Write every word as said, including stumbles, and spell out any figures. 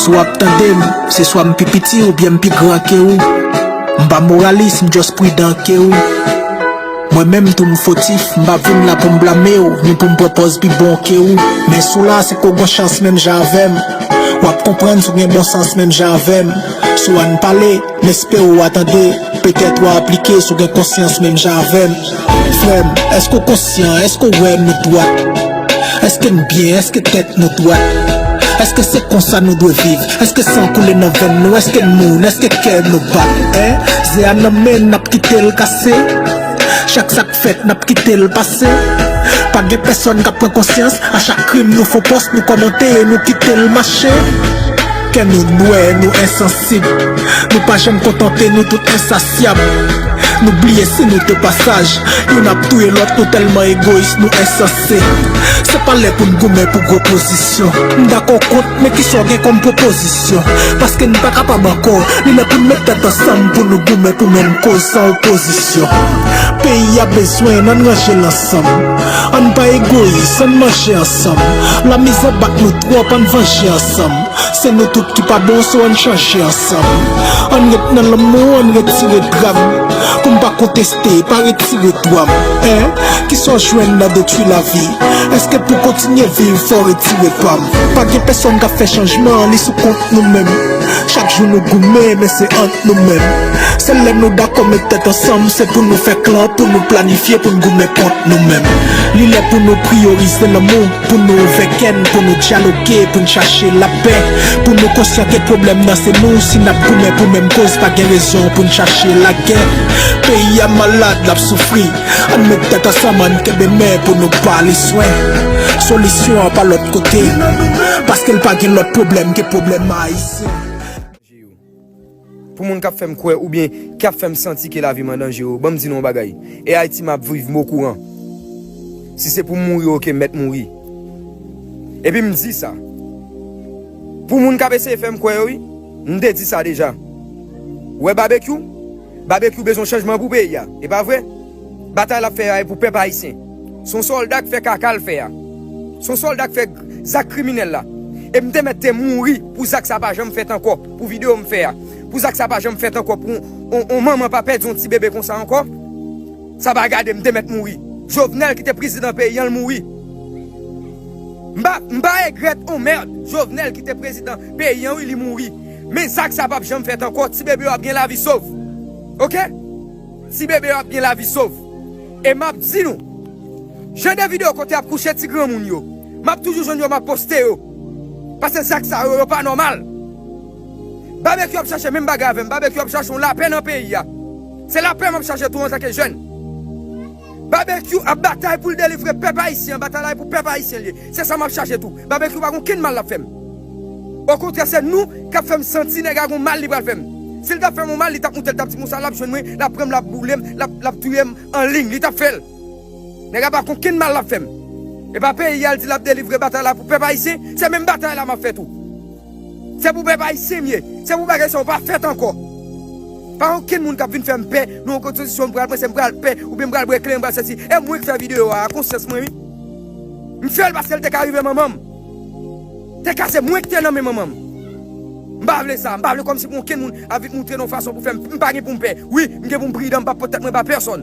Si w ap tande m, se swa m pi piti oubyen m pi gran ke ou. M pa moralis, m just pridan ke ou. Mwen menm tou m fotif, m pa vin la pou m blame w, ni pou m pran pòz pi bon ke ou. Men si w la, se ke w gon chans menm jan avè m. W ap konprann si w gen bon sans menm jan avè m. Si w ann pale, m espere w a tande, petèt w a aplike si w gen konsyans menm jan avè m. Frè m, èske w konsyan? Èske w wè nou dwat? Èske n byen? Èske tèt nou dwat? Èske se konsa nou dwe viv? Èske san koule nan venn nou? Èske n moun? Èske kè nou bat? Hein? Ze a nan men n, n ap kite l kase? Chak sa k fèt, n ap kite l pase? Pa gen pèsonn k ap pran konsyans? A chak krim nou fè pòs, nou kòmante e nou kite l mache? Kè nou nwè, nou ensansib. Nou pa janm kontante, nou tout ensasyab. Nou bliye si nou de pasaj. Youn ap touye lòt, nou tèlman egoyis, nou ensanse. Se pa lè pou n goumen pou gwo pozisyon. M dakò kont, men kisa w gen kòm pwopozisyon? Paske n pa kapab ankò. Li lè pou n met tèt ansanm pou nou goumen pou menm koz san opozisyon. Peyi a bezwen n, ann ranje l ansanm. Ann pa egoyis, ann manje ansanm. Lamizè bat nou twòp, ann vanje ansanm. Se nou tout ki pa bon, so ann chanje ansanm. Ann ret nan lanmou, ann retire dram. Pou m pa konteste, pa retire dwa m. Hein? Kisa w jwenn nan detwi lavi? Èske pou kontinye viv, fò w retire pa m? Pa gen pèsonn k ap fè chanjman, li sou kont nou menm. Chak jou nou goumen, men se ant nou menm. Sèl lè nou dakò met tèt ansanm, se pou nou fè klan, pou nou planifye, pou n goumen kont nou menm. Li lè pou nou priyorize lanmou, pou nou ouvè kè n, pou nou dyaloge, pou n chache lapè, pou nou konsyan ke pwoblèm nan se nou, si n ap goumen pou menm koz, pa gen rezon pou n chache lagè. Peyi a malad, l ap soufri, ann met tèt ansanm, ann kenbe men pou nou ba li swen. Solisyon an pa lòt kote, paske l pa gen lòt pwoblèm ke pwoblèm ayisyen. Pou moun k ap fè m kwè oubyen k ap fè m santi ke lavi m an danje yo, ban m di nou yon bagay. E Ayiti m ap viv, m okouran. Si se pou m mouri, oke, m mèt mouri. Epi m di sa. Pou moun k ap eseye fè m kwè yo, wi, m te di sa deja. Ou wè Babekyou? Babekyou bezwen chanjman pou peyi a. E pa vre? Batay l ap fè a e pou pèp ayisyen. Se yon sòlda k fè kaka l fè a. Se yon sòlda k fè zak kriminèl la. E m te mèt te mouri pou zak sa pa janm fèt ankò. Pou videyo m fè a. Pou zak sa pa janm fèt ankò. Pou on, on manman pa pèdi yon ti bebe konsa ankò. Sa pa gade, m te mèt mouri. Jovenel ki te prezidan peyi an, l mouri. M pa, m pa regrèt on mèd. Jovenel ki te prezidan peyi an, wi, li mouri. Men zak sa p ap janm fèt ankò. Ti bebe yo ap gen lavi sov. Oke? Ti bebe yo ap gen lavi sov. E m ap di nou, jan de videyo kote y ap kouche ti granmoun yo, m ap toujou jwenn yo, m ap poste yo. Paske zak sa yo, yo pa nòmal. Babekyou ap chache menm bagay avè m. Babekyou ap chache yon lapè nan peyi a. Se lapè m ap chache tou antanke jèn. Babekyou ap batay pou l delivre pèp ayisyen an. Batay la e pou pèp ayisyen l ye. Se sa m ap chache tou. Babekyou pa gen okenn mal l ap fè m. Okontrè, se nou k ap fè m santi nèg la gon mal li pral fè m. Si l t ap fè m yon mal, li t ap monte, l t ap di m konsa, l ap jwenn mwen, l ap pran m, l ap boule m, l ap, l ap touye m an liy, li t ap fè l. Nèg la pa gen okenn mal l ap fè m. E pa peyi a l di l ap delivre batay la pou pèp ayisyen, se menm batay la m ap fè tou. Se pou pèp ayisyen m ye. Se pou bagay sa yo pa fèt ankò. Pa okenn moun k ap vin fè m pè, nan yon kondisyon m pral pran, se m pral pè, oubyen m pral bwè kle, m pral sèsi. E mwen k fè videyo a, a konsyans mwen, wi. M fè l paske l te ka rive manman m. Te ka se mwen ki te nan men manman m. M pa vle sa. M pa vle kòmsi pou okenn moun ap vin montre nan yon fason pou fè m, m pa gen pou m pè. Wi, m gen pou m pridan, m p ap pot tèt mwen ba pèsonn.